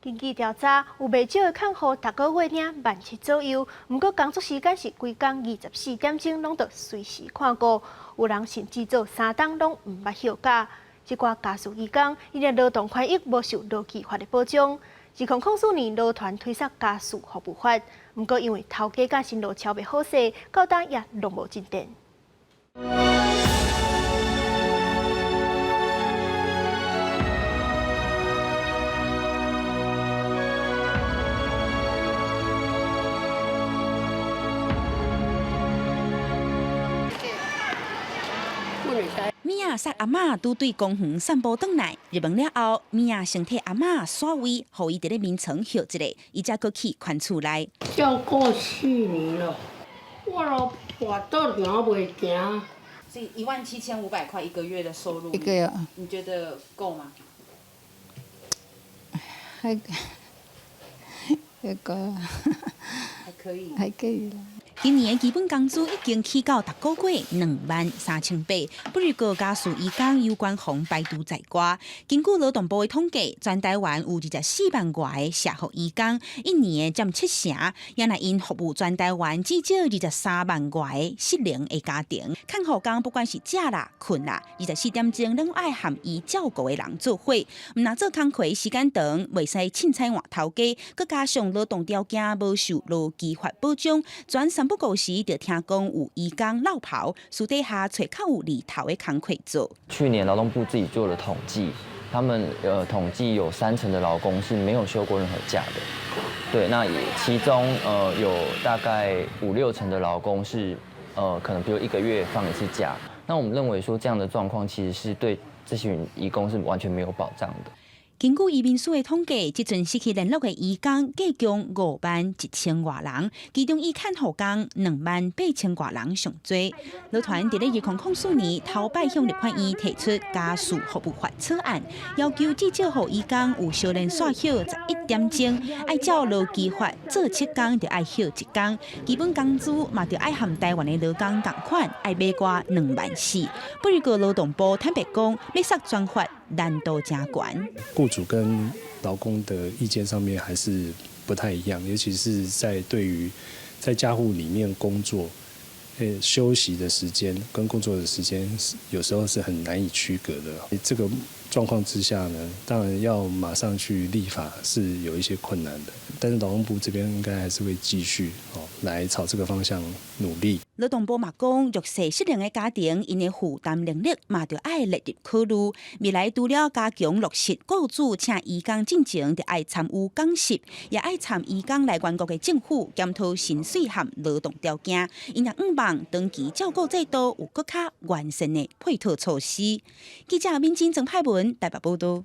根據調查，有袂少的看護逐個月領萬七左右，毋過工作時間是規工24點鐘，攏著隨時看顧。有人甚至做三冬攏毋捌歇假。這寡家事移工，𪜶的勞動權益無受勞基法的保障。2004年勞團推捒家事服務法，毋過因為頭家佮辛勞超袂好勢，到今也攏無進展。米亞捒阿嬤拄對公園散步轉來，入門了後，米亞先替阿嬤刷位，予伊佇咧眠床歇一下，伊才閣去牽厝內。照顧4年了，我都跋倒行袂行。所以17,500塊一個月的收入，一個月，你覺得夠嗎？還夠，還可以，還可以啦。今年的基本工資已經起到逐個月23,800，不如過家事移工有關防排除在外。根據勞動部的統計，全台灣有24萬外個社福移工，一年佔七成，也若𪜶服務全台灣至少23萬外個失能的家庭。看護工不管是食啦、睏啦，24點鐘攏愛和伊照顧的人做伙。毋若做工課時間長，袂使凊彩換頭家，閣加上勞動條件無受勞基法保障，全三不五時就聽講有移工落跑，私底下揣較有厘頭的工課做。去年勞動部自己做了統計，他們統計有三成的勞工是沒有休過任何假的。對，那其中有大概五六成的勞工是可能比如一個月放一次假。那我們認為說這樣的狀況其實是對這群移工是完全沒有保障的。根據移民署的統計，這陣失去聯絡的移工計共5萬1千外人，其中以看護工2萬8千外人上濟。勞團佇咧2004年頭擺向立法院提出家事服務法草案，要求至少予移工有相連紲歇11點鐘，愛照勞基法做7工就愛歇一工，基本工資嘛著愛和台灣的勞工仝款，愛碼過2萬4。不過勞動部坦白講，欲殺專法難度誠懸。雇主跟勞工的意見上面還是不太一樣，尤其是在對於在家護裡面工作，休息的時間跟工作的時間，有時候是很難以區隔的。這個狀況之下呢，當然要馬上去立法是有一些困難的，但是勞動部這邊應該還是會繼續哦來朝這個方向努力。勞動部嘛講，弱勢失能的家庭，𪜶的負擔能力嘛著愛列入考慮。未來除了加強落實雇主請移工進前，著愛參與講習，也愛參移工來源國的政府檢討薪水和勞動條件。𪜶也向望長期照顧制度有閣較完善的配套措施。記者敏晶、曾派文台北報道。